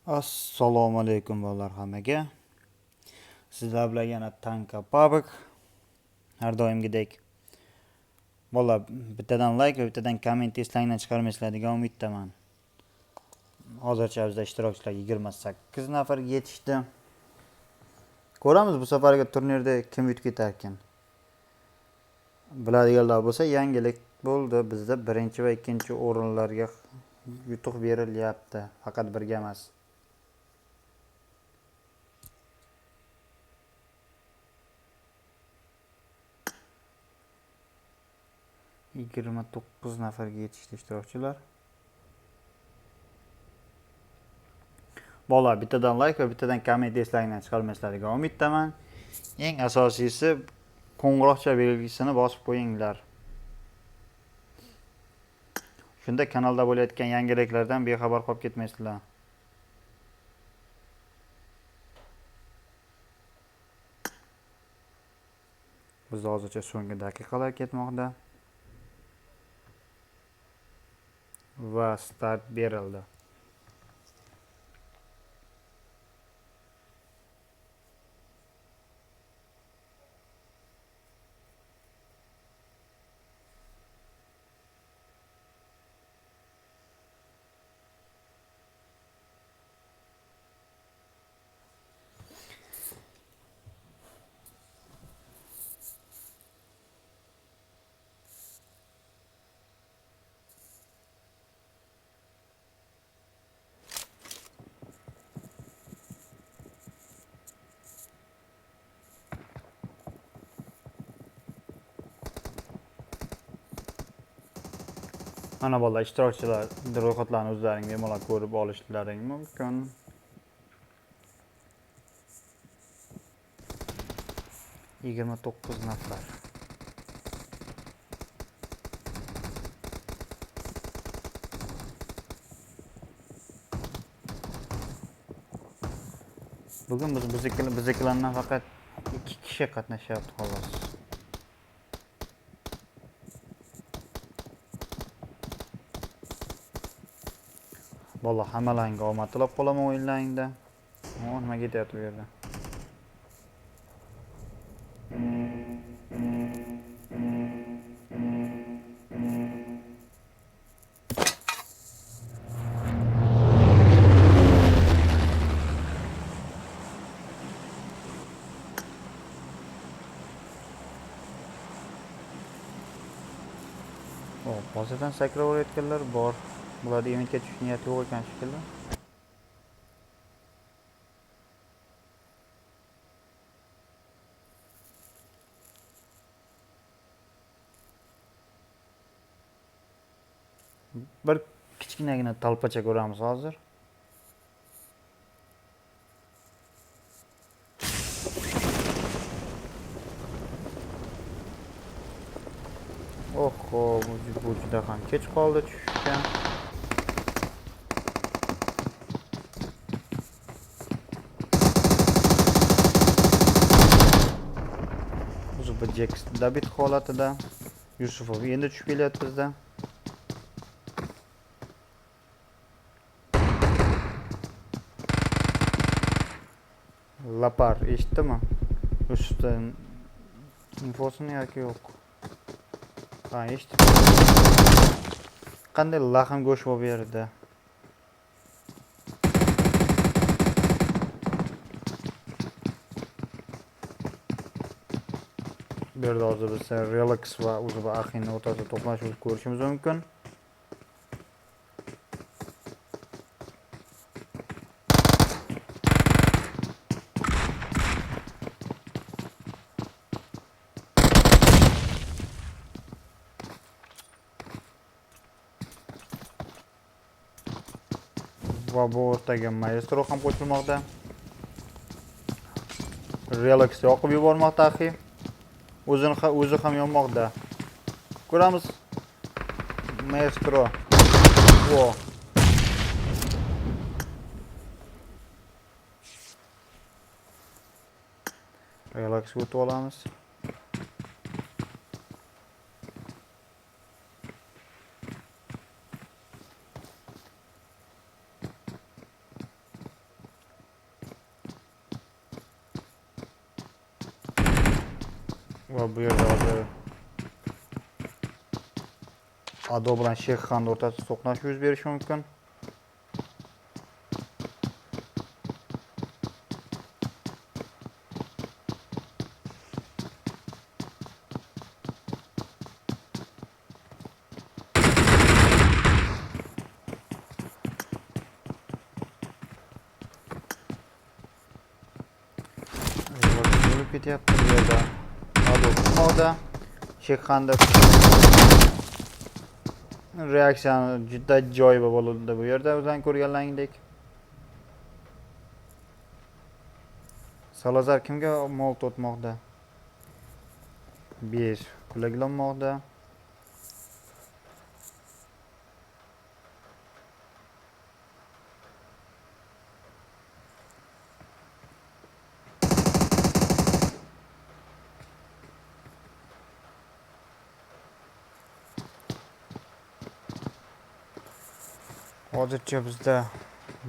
Assalomu alaykum bolalar hammaga. Sizlar bilan yana Tanka PUBG. Har doimgidek. Bolalar bittadan like va bittadan komment eslangdan chiqarmaysizlar degan umiddaman. Hozircha bizda ishtirokchilar 28 nafarga yetishdi. Ko'ramiz bu safargi turnirda kim yutib ketarkan. Biladiganlar bo'lsa, yangilik bo'ldi. Bizda birinchi va ikkinchi o'rinlarga yutuq berilyapti. Faqat birga emas. 29 nafarga yetishdi ishtirokchilar. Bolalar bittadan like va bittadan komment eslangdan chiqarmaysizlar degan umiddaman. Eng asosiysi qo'ng'iroqcha belgisini bosib qo'yinglar. Shunda kanalda bo'layotgan yangiliklardan bexabar qolib ketmaysizlar. Bizda hozircha so'nggi daqiqalar ketmoqda. Va start berildi. Mana bolalar ishtirokchilar ro'yxatlarini o'zlaring bemalol ko'rib olishlaring mumkin. 29 nafar. Bugun biz biznikilardan faqat 2 kishi qatnashyapti xolos. Bolalar hammalaringga omad tilab qolaman o'yinlaringda. O, nima ketyapti bu yerda? Hop, hozirdan sakrab o'rayotganlar bor. Bularda eventga tushish niyati yo'q ekan shekilli. Bir kichkinagina talpacha ko'ramiz hozir. Oho, bu juda ham kech qoldi tushishga. Jeks David holatida. Yusufov endi tushib kelyapti bizda. Lapar eshitdimi? Yusufdan infosini yoki yo'q? Ha, eshitdi. Qanday lahm go'sht bo'lib berdi. Bu yerda hozir biz Relax va Uzba Axinning o'rtasida to'qnashuv ko'rishimiz mumkin. Va bu o'rtaga Maestro ham qo'shilmoqda. Relax yoqib yubormoqda Axi. O'zi ham yonmoqda. Ko'ramiz. Maestro. Vo. Relax o'tib olamiz. Va bu yerda hozir Ado bilan Sheyxxon o'rtasida to'qnashuv yuz berishi mumkin. Bo'lib ketyapti bu yerda. Ado kutmoqda. Sheyxxonda reaksiyani juda ajoyib bo'ldi bu yerda, o'zlaring ko'rganlaringdek. Salazar kimga molt o'tmoqda? 5 kulaklanmoqda. Hozircha bizda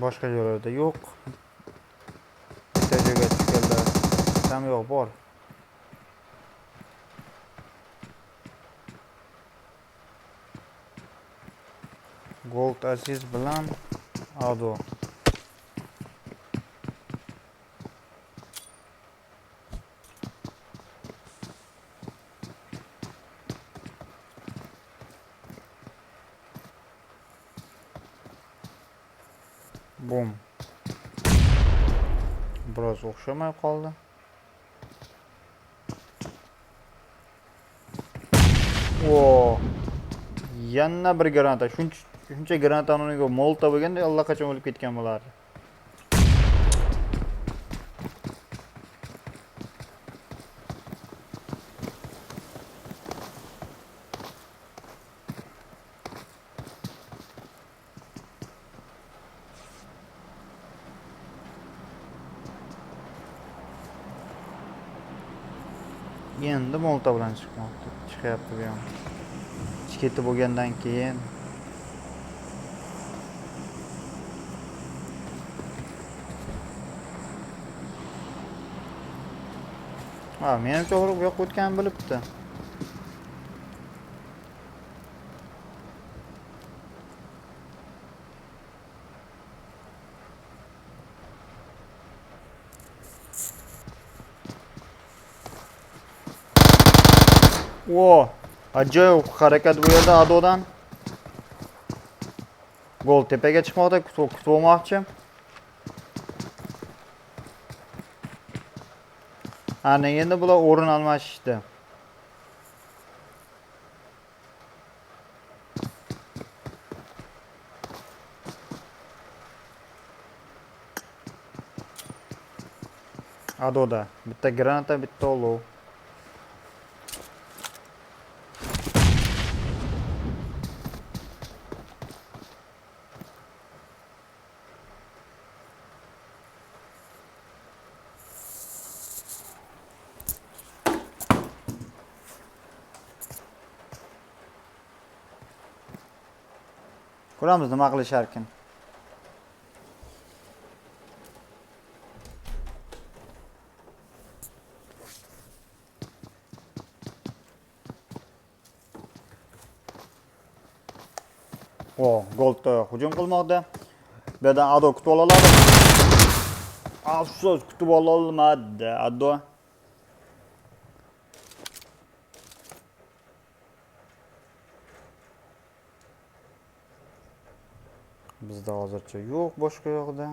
boshqa joylarda yo'q. Bitta joyga tushganlar ham yo'q, bor. Gold Aziz bilan Ado. Bum. Biroz o'xshamay qoldi. O, yana bir granata. Shuncha granatani o'rniga molta bo'lganda allaqachon o'lib ketgan bo'lardi. Endi molta bilan chiqmoqda, chiqyapti bu ham. Ketib bo'lgandan keyin ha, menimcha bu yoqqa o'tganini bilibdi. O, ajoyib harakat bu yerda Adodan. Gol tepaga chiqmoqda, kutib olmoqchi. Ana endi bular o'rin almashishdi. Adoda bitta granata, bitta olov. Ko'ramiz nima qilisharkin. O, Goldda hujum qilmoqda. Bu yerdan Ado kutib ola oladi. Afsus, kutib ola olmadi Ado. Bizda hozircha yo'q boshqa yoqda.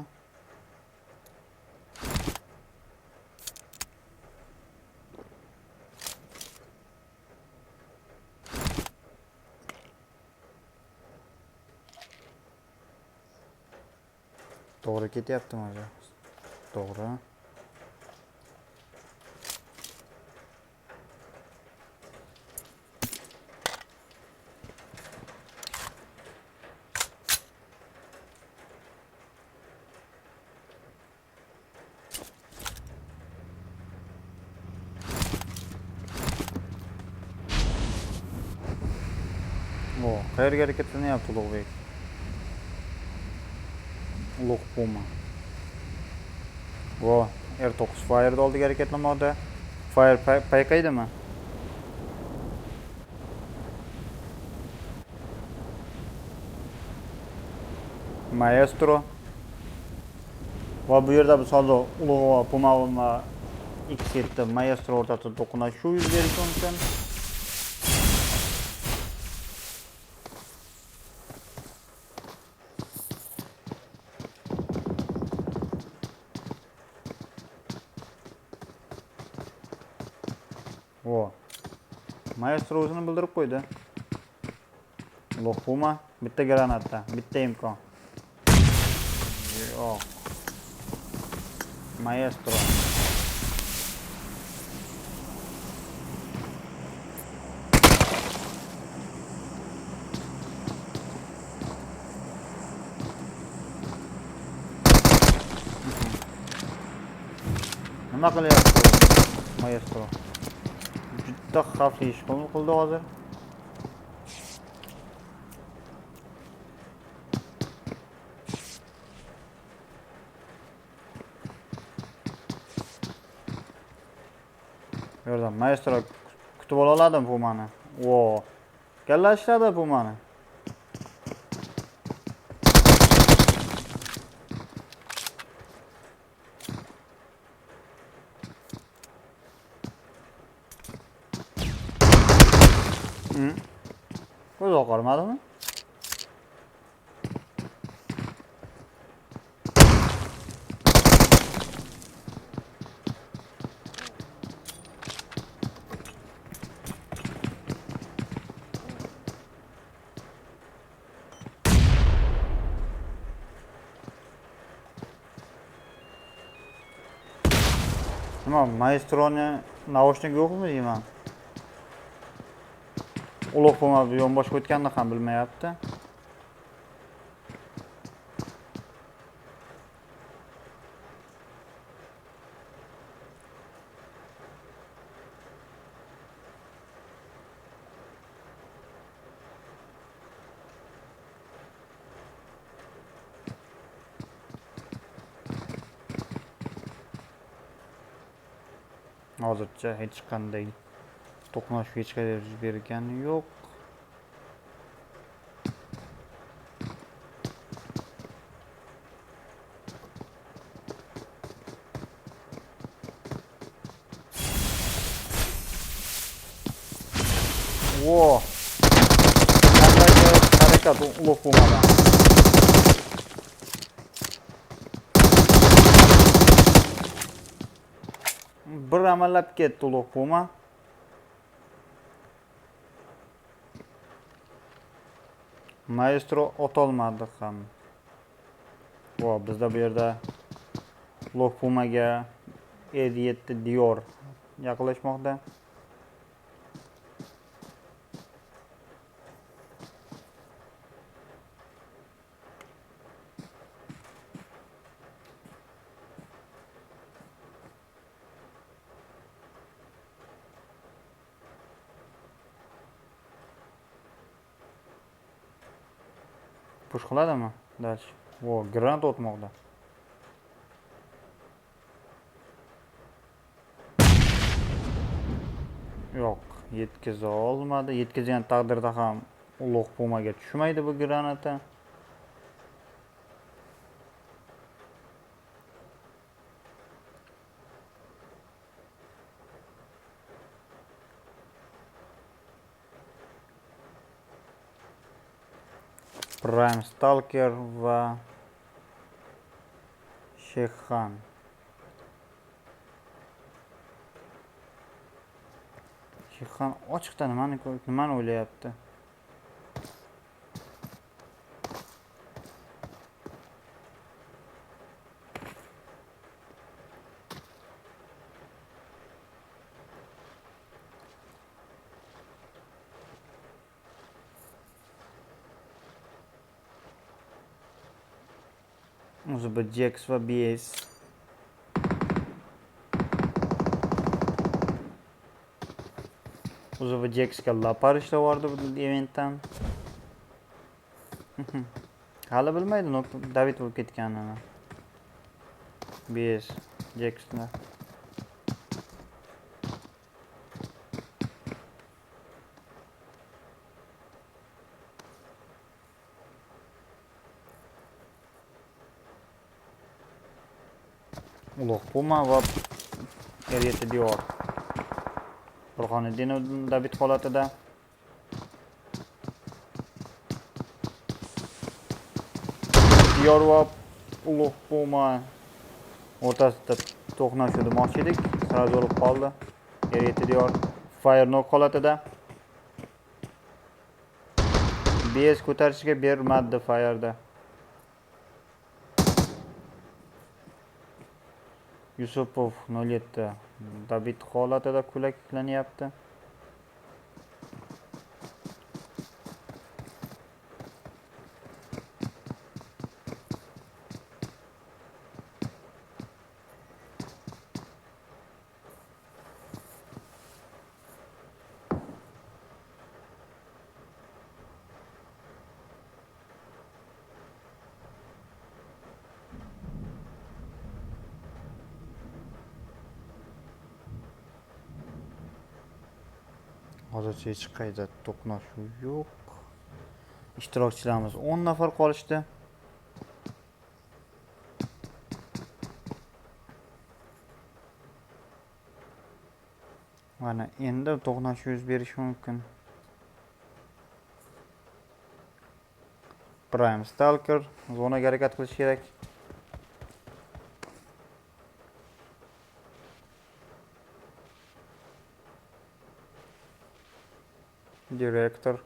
To'g'ri ketyaptimi o'zi? To'g'ri. O, qayerga harakatlanyapti Ulug'bek? Ulug' Puma. Vo, R9 Fire'da oldiga harakatlanmoqda. Fire payqaydimi? Maestro. Va bu yerda misol Ulug'va Puma va X7 Maestro o'rtasida to'qnashuv yuz berishi mumkin. O. Maestro o'zini bildirib qo'ydi. Ulug' Puma bitta granatda, bitta imkon. Yo'q. Maestro. Nima qilyapti Maestro? Juda xavfli ish qildi hozir. Bu yerda Maestro kutib ola oladimi Pumani? Vo. Kalla ishladi Pumani. Ko'z oqarmadimi? Nima, Maestroni naushnik yo'qmi deyman? Ulug' Puma yonboshga o'tganini ham bilmayapti. Hozircha hech qanday to'qnashuv hech qayerda yuz bergani yo'q. Wo! Qanday harakat Ulug' Pumadan. Bir amallab ketdi Ulug' Puma. Maestro otolmadi ham. Va bizda bu yerda Ulug' Pumaga R7 Dior yaqinlashmoqda. Push qiladimi? Dальше. Vo, granat otmoqda. Yo'q, yetkaza olmadi. Yetkazgan taqdirda ham Ulug' Pumaga tushmaydi bu granata. Prime Stalker va Sheyxon. Sheyxon ochiqda nimani o'ylayapti? O'zi bu Jax va BS. O'zi bu Jaxga lapar ishlab yubordi bu eventdan. Hali bilmaydi David bo'lib ketganini. BS Jaxni. Ulug' Puma va R7 Dior. Burhoniddinov David holatida. Dior va Ulug' Puma o'rtasida to'qnashuv demoqchi edik. Sразу o'lib qoldi. R7 Dior Fire knock holatida. BS ko'tarishga bermadi Fire'da. Yusupov 07 David holatida kulaklanyapti. Hozircha hech qayda to'qnashuv yo'q. Ishtirokchilarimiz 10 nafar qolishdi. Mana endi to'qnashuv yuz berishi mumkin. Prime Stalker zonaga harakat qilish kerak. Direktor.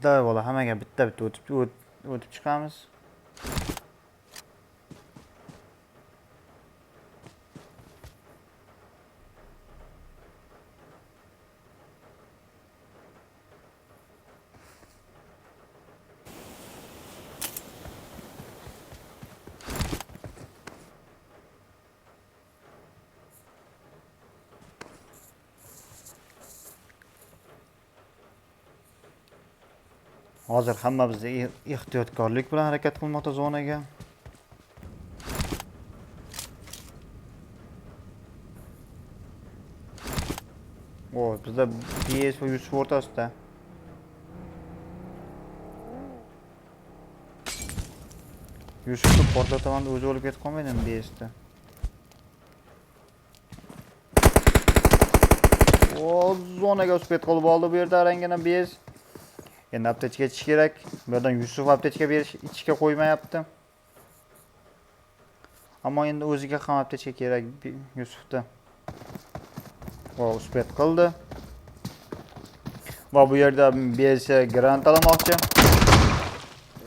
Davay bola, hammaga bitta-bitta o'tib chiqamiz. Hozir hammamiz ehtiyotkorlik bilan harakat qilmoqda zonaga. O, bizda BS va Yusuf o'rtasida. Yusufni portlataman deb o'zi o'lib ketib qolmaydimi BSda? O, zonaga uspet qilib oldi bu yerda arangina BS. Endi aptechka ichish kerak. Bu yerdan Yusuf aptechka berish ichga qo'ymayapti. Ammo endi o'ziga ham aptechka kerak Yusufda. Va uspet qildi. Va bu yerda BS grant olmoqchi.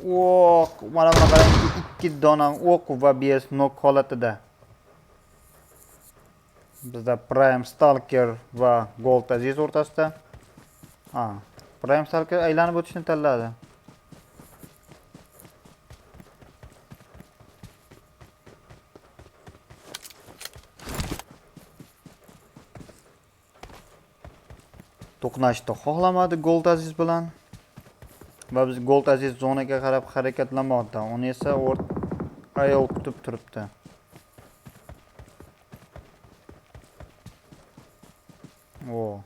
O'q, mana buni qarangki, 2 dona o'q va BS knock holatida. Bizda Prime Stalker va Gold Aziz o'rtasida. Ha, Prime Stalker aylanib o'tishni tanladi. To'qnashni xohlamadi Gold Aziz bilan. Va biz Gold Aziz zonaga qarab harakatlanmoqda. Uni esa ayol kutib turibdi. O.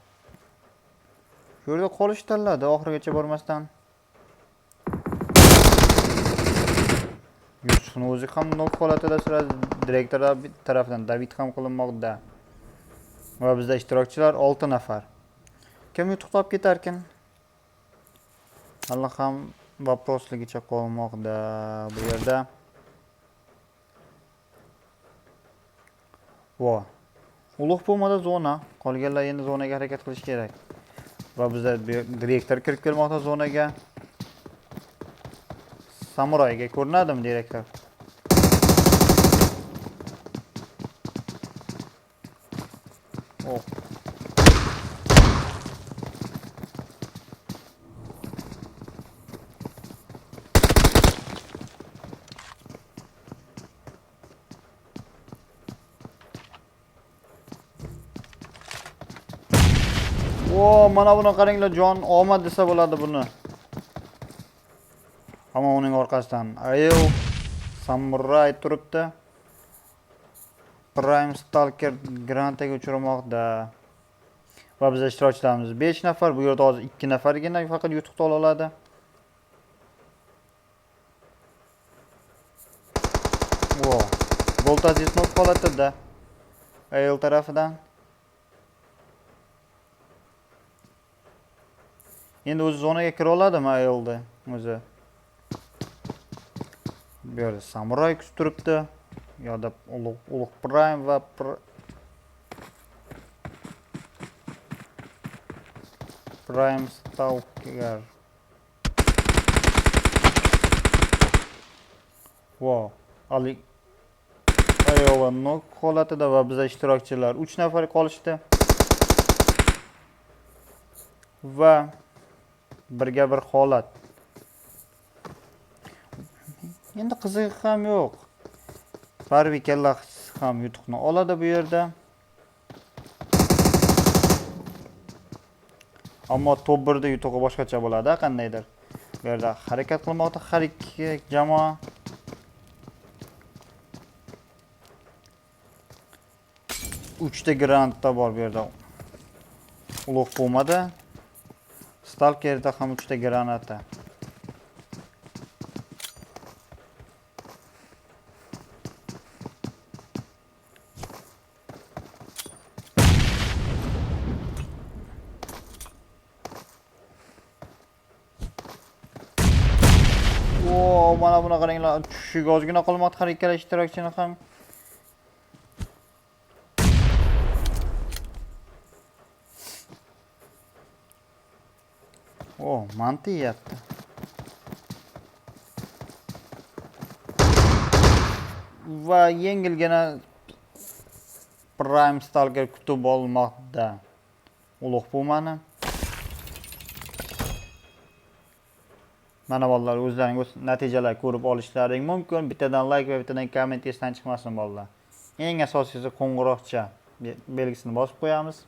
Shu yerda qolish tanladi oxirigacha bormasdan. Yusufni o'zi ham nok holatida sira direktor tarafidan David ham qilinmoqda. Va bizda ishtirokchilar 6 nafar. Kim yutuq topib ketarkin? Hali ham vaprosligicha qolmoqda bu yerda. Va Ulug' Pumada zona, qolganlar endi zonaga harakat qilish kerak. Va bizda direktor kirib kelmoqda zonaga. Samurayga ko'rinadimi direktor? Oh. O, mana buni qaranglar, jon omad desa bo'ladi buni. Ammo uning orqasidan Ayov Samuray turibdi. Prime Stalker granataga uchramoqda. Va biz ishtirokchilarimiz 5 nafar. Bu yerda hozir 2 nafargina faqat yutuqni ola oladi. Wow. Voltaj nok holatida AL tarafidan. Endi o'zi zonaga kira oladimi ALda o'zi? Bu yerda Samuray kutib turibdi. Bu yerda Ulug' Prime va Prime Stalker. Wow, Ali Ayova nok holatida va bizda ishtirokchilar 3 nafar qolishdi. Va birga bir holat. Endi qizig'i ham yo'q. Barbi kalla ham yutuqni oladi bu yerda. Ammo top 1da yutug'i boshqacha bo'ladi, qandaydir. Bu yerda harakat qilmoqda har ikki jamoa. Uchta grantda bor bu yerda. Ulug' Pumada. Stalkerda ham 3 ta granata. Wow, mana buni qaranglar, tushishiga ozgina qolmoqda har ikkala ishtirokchini ham. Oh, manti yeyapti. Va yengilgina Prime Stalker kutib olmoqda Ulug' Pumani. Mana bolalar, o'zlaringiz natijalar ko'rib olishlaring mumkin. Bittadan like va bittadan komment esdan chiqmasin bolalar. Eng asosiysi qo'ng'iroqcha belgisini bosib qo'yamiz.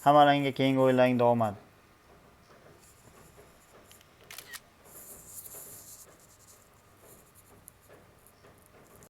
Hammalaringga keyingi o'yinlaringda omad.